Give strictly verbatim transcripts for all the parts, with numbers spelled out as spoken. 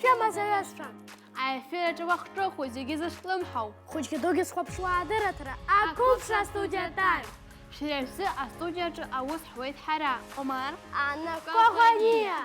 Шәымазаҩызцәа! Аефир аҿы уахҿыху зегьы зышәлымҳау. Хәыҷгьы дугьы зхәаԥшуа адырраҭара, ақәыԥшра астудиа тайм. Шәара шәзы астудиаҿы аус ҳуеит ҳара, Омар, Анна Коӷониа.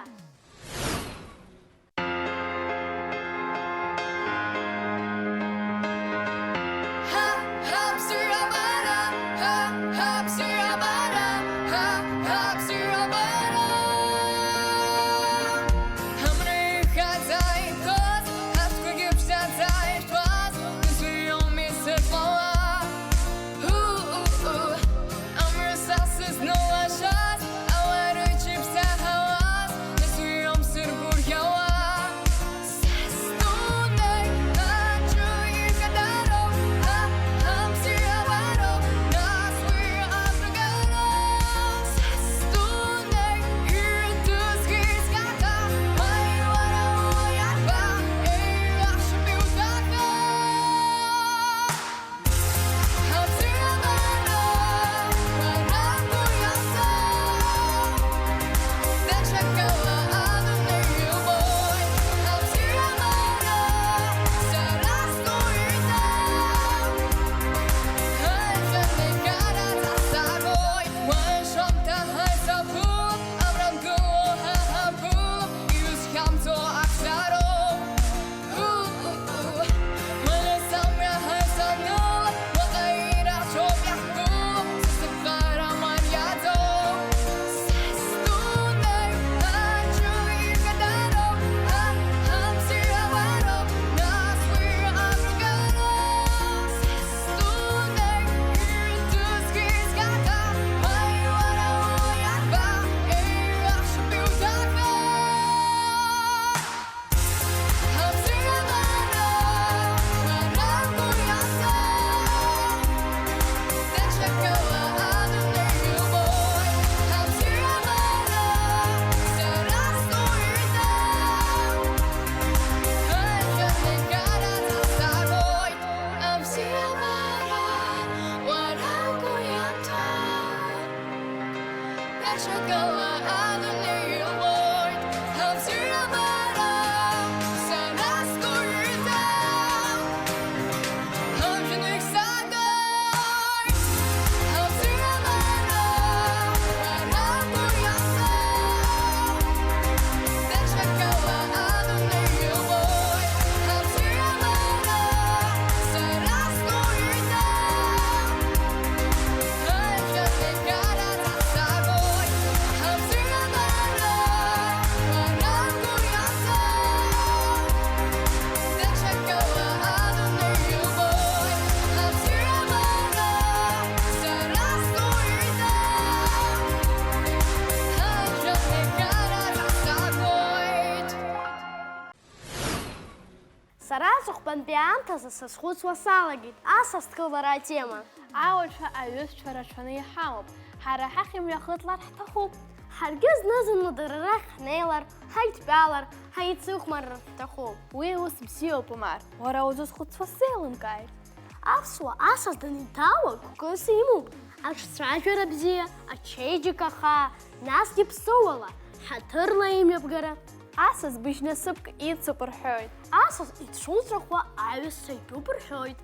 Сара аҵыхәтәантәи аамҭазы сазхәыцуа салагеит асасдкылара атема. Ауаҩцәа аҩызцәа рацәаны иҳамоуп. Ҳара ҳахь имҩахыҵлар ҳҭахуп. Ҳаргьы зны-зынла дара рахь ҳнеилар, ҳаидтәалар, ҳаицыхәмарыр ҳҭахуп. Уи ус бзиоуп, Омар, уара узызхәыцуа сзеилымкааит. Аԥсуа асас даниҭауа гәкыс имоуп, аҿцәажәара бзиа, ачеиџьыка хаа, насгьы ԥсыуала, ҳаҭырла имҩаԥгара. Асас быжь насыԥк ицуп рҳәоит. Асас иҽуҵәахуа аҩызцәа итәуп рҳәоит.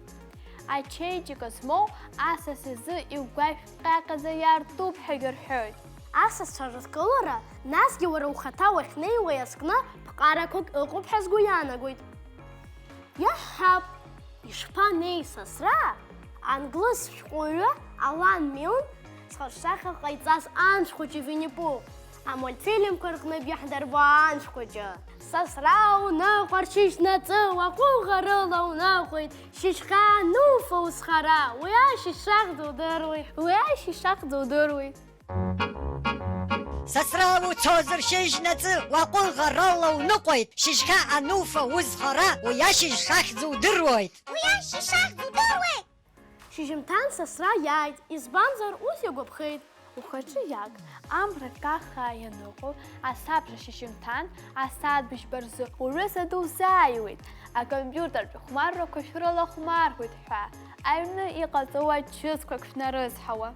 Ачеиџьыка змоу асас изы игәашә ҟьаҟьаӡа иаартуп ҳәагьы рҳәоит. Асасцәа рыдкылара, насгьы уара ухаҭа уахьнеиуа иазкны ԥҟарақәак ыҟоуп ҳәа сгәы иаанагоит. Иаҳҳәап, ишԥанеи сасра, англыз шәҟәыҩҩы Алан Милн зхаҿсахьа ҟаиҵаз Аншә хәыҷы Винни-Пух, амультфильмқәа рҟнытә иаҳдырбо Аншә хәыҷы. Сасра уныҟәар шьыжьнаҵы, уаҟәыӷа рыла уныҟәеит, шьыжьхьа ануфа узхара, уи ашьыжь шахьӡ удыруеи? Уи ашьыжь шахьӡ удыруеи? Сасра уцозар шьыжьнаҵы, уаҟәыӷа рыла уныҟәеит, шьыжьхьа ануфа узхара, уи ашьыжь шахьӡ удыруеит. Уи ашьыжь шахьӡ удыруеит! Шьыжьымҭан сасра иааит, избанзар, ус иагәаԥхеит. Ухаҿы иааг, амра каххаа ианыҟоу, асабша шьыжьымҭан, асааҭ быжьба рзы урыцәа дузааиуеит, акомпиутертә хәмаррақәа шәрылахәмархоит ҳәа, аҩны иҟаҵоу ачысқәак шәнарызҳауа.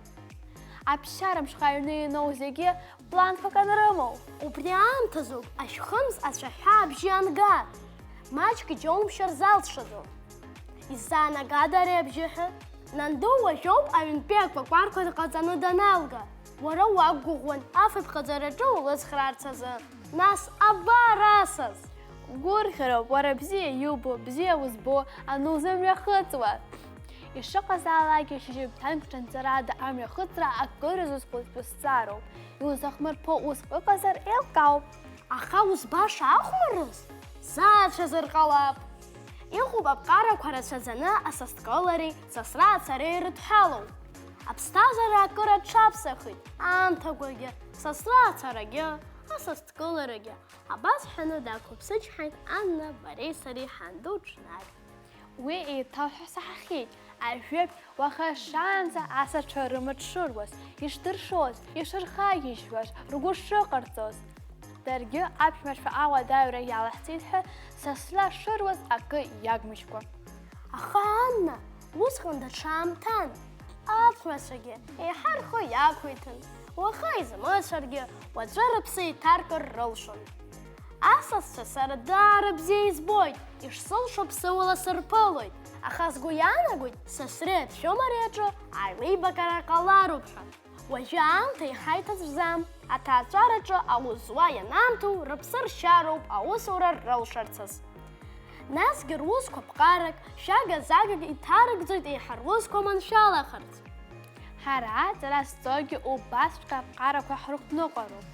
Аԥсшьара мшха аҩны ианоу зегьы планқәак анрымоу. Убри аамҭазоуп ашәхымс ацәаҳәа абжьы анга, маҷк иџьоумшьар залшаӡом. Иззаанагада ари абжьы ҳәа? Нанду уажәоуп аҩнтәи акәакәарқәа дҟаҵаны даналга. Уара уақәгәыӷуан, афатә ҟаҵараҿы улыцхраарц азы. Нас абар асас! Гәырӷьароуп, уара бзиа иубо, бзиа узбо, анузымҩахыҵуа. Ишыҟазаалакгьы шьыжьымҭанк ҿанҵарада амҩахыҵра акыр изызхәыцтәу сҵаароуп. Иузахмырԥо уск ыҟазар еилкаауп. Аха узбаша ахәмарраз заацәазар ҟалап. Иҟоуп аԥҟарақәа рацәаӡаны асасдкылареи сасра ацареи ирыдҳәалоу. Аԥсҭазаара акыр аҽаԥсахит, аамҭақәагьы сасра ацарагьы, асасдкыларагьы. Абас ҳәаны дақәыԥсычҳаит Анна, бареи сареи ҳанду ҽнак. Уи еиҭаҳәа саҳахьеит, ажәытә уаха шаанӡа асацәа рымаҿ шыруаз, ишдыршоз, ишырхагьежьуаз, ргәы шыҟарҵоз. Даргьы аԥшәмацәа ауадаҩра иалаҳҵеит ҳәа сасра шыруаз акы иагмыжькәа. Аха Анна усҟан даҽа аамҭан. Аԥшәмацәагьы еиҳа рхы иақәиҭын, уаха измыцәаргьы, уаҵәы рыԥсы еиҭаркыр рылшон. Асасцәа сара даара бзиа избоит, ишсылшо ԥсыуала сырԥылоит, аха сгәы иаанагоит, сасреи аԥшәымареи аҿы аилибакара ҟалароуп ҳәа. Уажәы аамҭа еиҳа иҭацәӡам, аҭаацәараҿы аус зуа ианаамҭоу рыԥсы ршьароуп аусура рылшарцаз. Насгьы русқәа ԥҟарак, шәага-загак иҭарыгӡоит еиҳа русқәа маншәалахарц. Ҳара, ҵара зҵогьы убасҵәҟьа аԥҟарақәа ҳрықәныҟәароуп.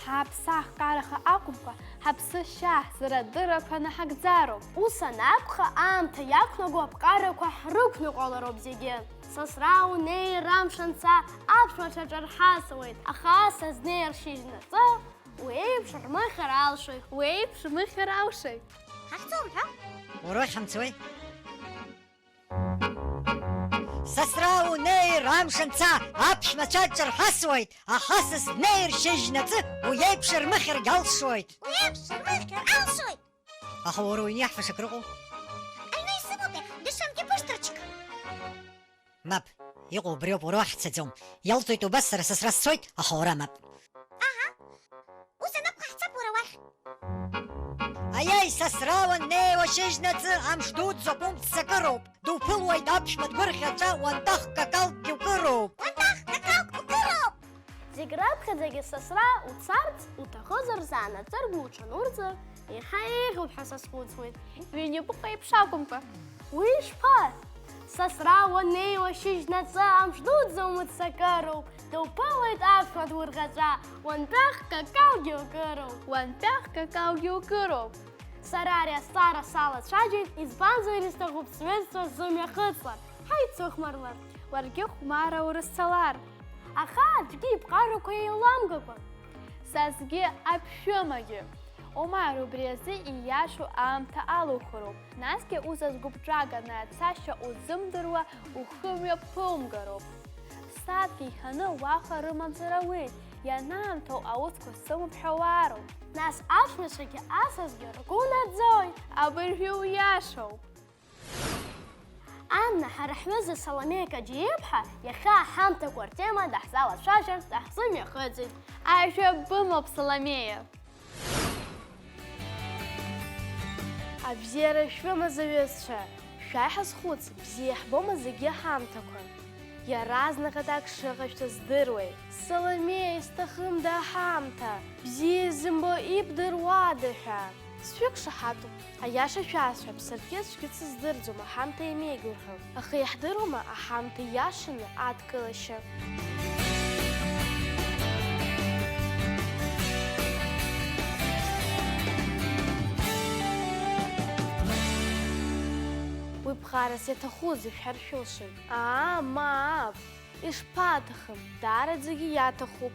Ҳаԥсахкараха акәымкәа, ҳаԥсышьа ҳзырадырақәаны ҳагӡароуп. Ус анакәха, аамҭа иақәнаго аԥҟарақәа ҳрықәныҟәалароуп зегьы. Сасра унеир амш анца, аԥшәмацәа ҿарҳасуеит, аха асас днеир шьыжьнаҵы, уи еиԥш рмыхьыр алшоит. Уи еиԥш рмыхьыр алшоит. Ҳахьцо умҳәо? Уара уахь ҳамцуеи? Сасра унеир амш анца, аԥшәмацәа ҿарҳасуеит, аха сас днеир шьыжьнаҵы, уи еиԥш рмыхьыргь алшоит. Уи еиԥш рмыхьыр алшоит. Аха уара уҩны иаҳфаша акрыҟоу? Аҩны исымоупеи, дышамгьы бышҭраҽк. Мап, иҟоу убриоуп, уара уахьцаӡом. Иалҵуеит убас, сара сасра сцоит, аха уара мап. Аҳа. Ус анакәха, ҳцап уара уахь. Аиеи, сасра уаннеиуа шьыжьнаҵы, амш дуӡӡоуп, умццакыроуп. Дуԥылуеит аԥшәма дгәырӷьаҵәа, уантах какалкгьы укыроуп. Уантах какалк укыроуп! Зегь раԥхьаӡагьы сасра уцарц уҭахызар, заанаҵыргьы уҽанурҵыр, еиҳа еиӷьуп ҳәа сазхәыцуеит. Ҩынҩажәаба еиԥш акәымкәа. Уи ишԥа? Сасра уаннеиуа шьыжьнаҵы, амш дуӡӡа умыццакыроуп, дуԥылоит аԥшәма дгәырӷьаҵәа, уантәах какалгьы укыроуп. Уантәах какалгьы укыроуп. Сара ари азҵаара салацәажәеит, избанзар исҭахуп сҩызцәа зымҩа хыҵлар, ҳаицыхәмарлар. Уаргьы хәмарра урызцалар. Аха аӡәгьы иԥҟарақәа еиламгакәа. Сасгьы аԥшәымагьы. Омар, убри азы ииашоу аамҭа алухыроуп. Насгьы узазгәыԥҵәаганы ацашьа узымдыруа ухы мҩаԥумгароуп. Сааҭк еиҳаны уаха рымамзар ауеит, ианаамҭоу аусқәа сымоуп ҳәа уаароуп. Нас аԥшәмацәагьы асасгьы ргәы наӡоит. Абыржәы уиашоуп. Анна, ҳара ҳҩыза Саломеи Каџьиаԥҳа иахьа аҳамҭақәа ртема даҳзалацәажәарц даҳзымҩахыҵит. Ажәа бымоуп, Саломеиа! Абзиара шәымаз, аҩызцәа! Шәааи ҳазхәыц, бзиа иаҳбома зегьы ҳамҭақәа? Иаразнак аҭак шыҟашәҵаз здыруеит. Саломеиа, исҭахым да ҳамҭа, бзиа изымбо ибдыруада ҳәа. Сшәықәшаҳаҭуп, аиаша шәасҳәап, саргьы аӡәгьы дсыздырӡом аҳамҭа иамеигәырӷьо, аха иаҳдыруама аҳамҭа ииашаны адкылашьа? Уи ԥҟарас иаҭахузеи, шәҳәар шәылшоит. Аа, мап! Ишԥаҭахым, даараӡагьы иаҭахуп.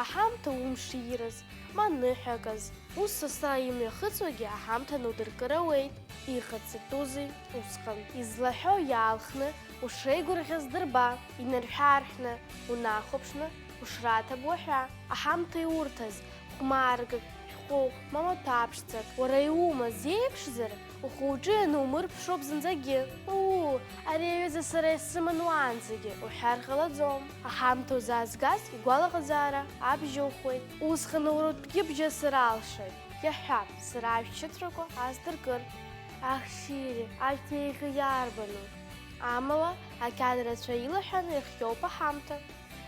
Аҳамҭа умшираз, ма ныҳәаказ, ус сасра имҩахыҵуагьы аҳамҭа нудыркыр ауеит. Иҟаҵатәузеи усҟан? Излаҳәо иаалхны ушеигәырӷьаз дырба, инарҳәы-аарҳәны унахәаԥшны ушраҭабуа ҳәа. Аҳамҭа иурҭаз хәмаргак, шәҟәык, ма маҭәа ԥшӡак, уара иумаз иеиԥшзар, ухы-уҿы ианумырԥшроуп зынӡагьы. Уу, ари аҩыза сара исыман уаанӡагьы уҳәар ҟалаӡом. Аҳамҭа узаазгаз игәалаҟазаара абжьухуеит. Усҟан аурытәгьы бжьы сара алшоит. Иаҳҳәап, сара ашәҭшьыҵәрақәа аасдыркыр. Ах, Шьыри, ажәтә еиӷьу иарбану? Амала, ақьаад рацәа илаҳәаны ирхиоуп аҳамҭа.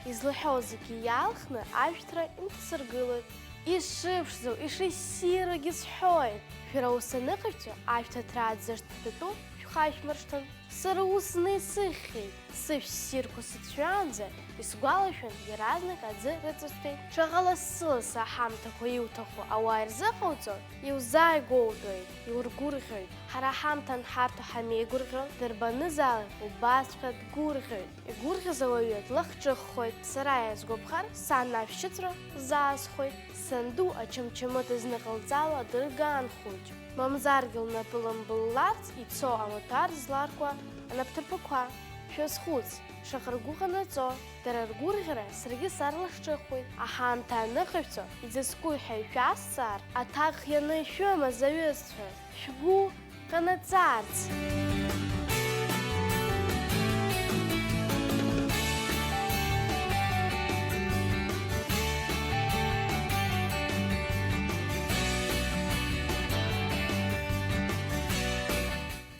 Излаҳәо зегьы иалхны ажәҭра инҭасыргылоит. Ишыԥшӡоу, ишыссиру сҳәоит. Шәара ус аныҟашәҵо, ажәҭа аҭраа дзышәҭатәу шәхашәмыршҭын. Сара ус зны исыхьхьеит, сышә ссирқәа сыцәраанӡа, исгәалашәон, иаразнак аӡы рыҵысҭәеит. Шаҟа лассы-лассы аҳамҭақәа иуҭаху ауаа ирзыҟауҵо, иузааигәоутәуеит, иургәырӷьоит. Ҳара ҳамҭа анҳарҭо ҳамеигәырӷьо, дырбанызаалак убасҵәҟьа дгәырӷьоит. Игәырӷьаз ауаҩы длахҿыххоит, сара иаасгәаԥхар, сан ашәшьыцра заасхәоит. Санду ачымчымы дызныҟалҵало адыргаан хәыҷ, мамзаргьы лнапы лымбылларц ицо амаҭәар зларкуа анапҭырԥақәа. Шәазхәыц, шаҟа ргәы ҟанаҵо, дара ргәырӷьара саргьы сарлахҿыхуеит. Аҳамҭа аныҟашәҵо, изызку ҳәа ишәазҵаар, аҭак ианы ишәымаз аҩызцәа, шәгәы ҟанаҵарц.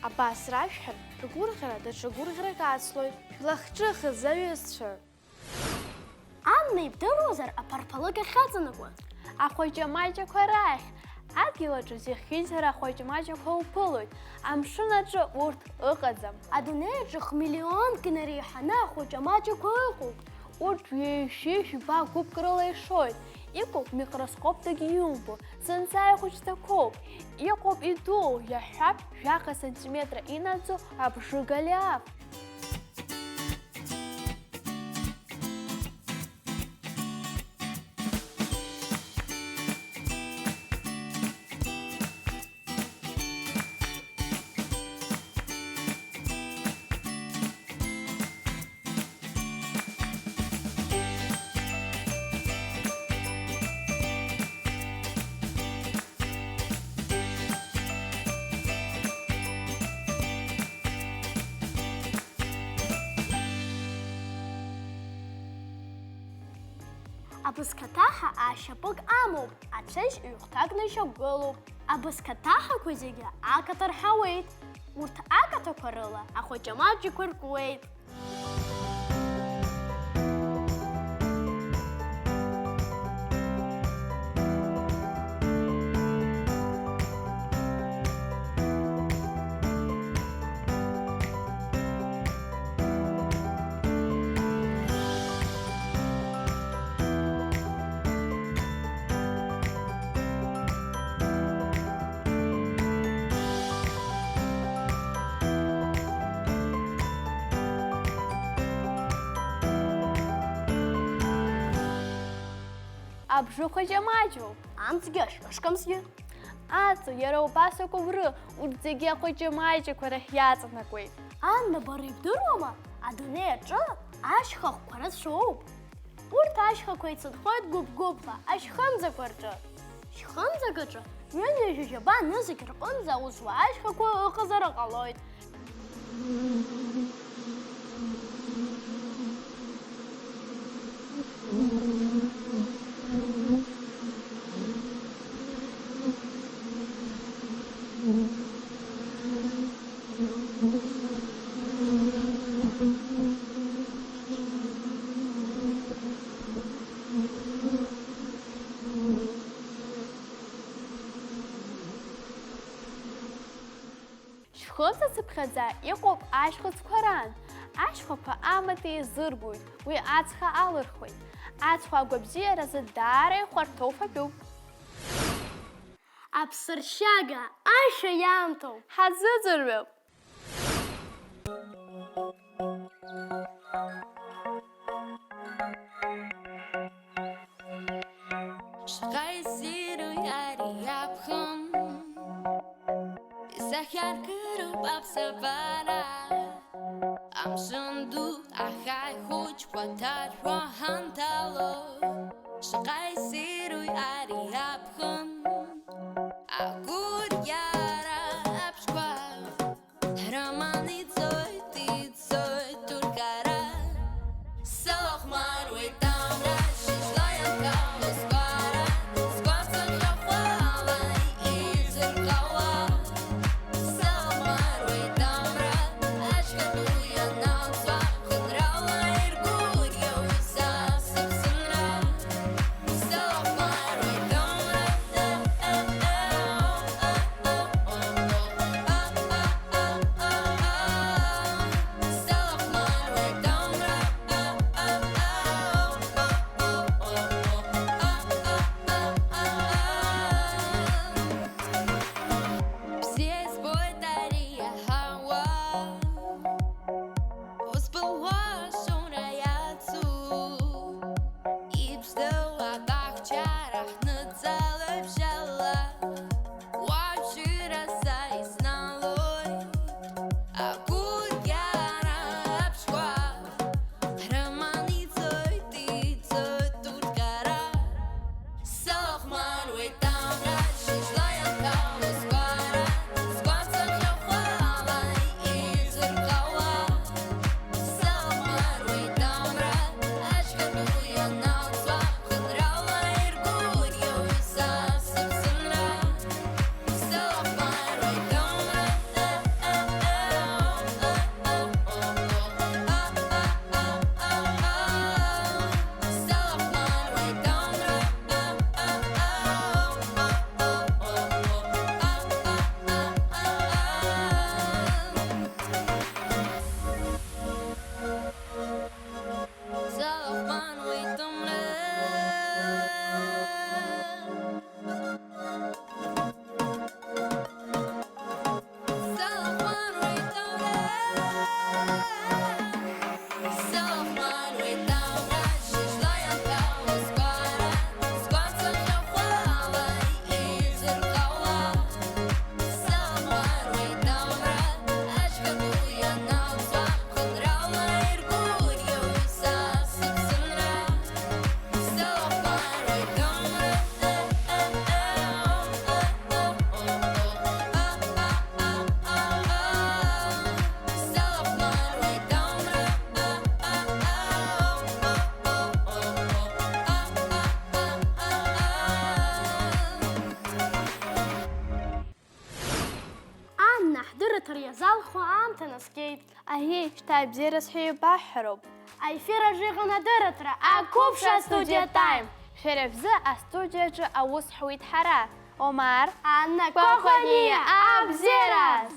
Абас рашәҳәар, ргәырӷьара даҽа гәырӷьарак ацлоит, шәлахҿыхыз аҩызцәа. Анна ибдыруазар аԥарԥалык ахьаҵанакуа? Ахәаҷамаҷақәа рахь. Адгьыл аҿы зехьынџьара ахәаҷамаҷақәа уԥылоит, амшын аҿы урҭ ыҟаӡам. Адунеи аҿы хмиллионк инареиҳаны ахәаҷамаҷақәа ыҟоуп. Урҭ ҩеишәи жәба гәыԥк рыла ишоит, иҟоуп микроскопдагьы иумбо, зынӡа ихәыҷқәоуп, иҟоуп идуу, иаҳҳәап, жәаха сантиметра инаӡоу абжы голиаф. Абызкаҭаҳа аашьапык амоуп, ацәашь ҩ-хәҭакны ишьақәгылоуп. Абызкаҭаҳақәа зегьы акаҭа рҳауеит. Урҭ акаҭақәа рыла ахәаҷамаҷақәа ркуеит. Абжыхәыҷы маҷуп. Амцгьы ашәышкамсгьы. Аҵла, иара убас акәыбры, урҭ зегьы ахәыҷы-маҷқәа рахь иаҵанакуеит. Анна, бара ибдыруама, адунеи аҿы ашьха хкқәа рацәоуп. Урҭ ашьхақәа еицынхоит гәыԥ-гәыԥла ашьхымзақәа рҿы. Шьхымзак аҿы ҩынҩажәи жәаба нызқь рҟынӡа аус зуа ашьхақәа ыҟазар ҟалоит. Шәхымза цыԥхьаӡа иҟоуп ашьхыцқәа ран. Ашьхақәа амаҭәа еизыргоит, уи ацха алырхуеит. Ацха агәабзиаразы даара ихәарҭоу фатәуп. Аԥсыршьага ашәа иамҭоуп. Ҳазыӡырҩып! Шаҟа иссиру ари аԥхын, исахьаркыроуп аԥсабара. Амшын ду ахаҳә хәыҷқәа ҭаршәуа ҳанҭало, шаҟа иссиру ари аԥхын, агәырӷьара аԥшқәа. Роман ицоит, ицоит ургара. Сылахәмаруеит амра шьыжьла ианкаҳаз сгәара, сгәаҵа ҟьахәала изырҟауа. Сыла Анна, ҳдырраҭара иазалхуа аамҭа наскьеит. Аиеи, шьҭа абзиараз ҳәа еибаҳҳәароуп. Аефир аҿы иҟан адырраҭара, Ақәыԥш астудиа Time. Шәара шәзы астудиаҿы аус ҳуит ҳара, Омар, Анна, Кәахәаниа, Кәахәаниа, абзиараз!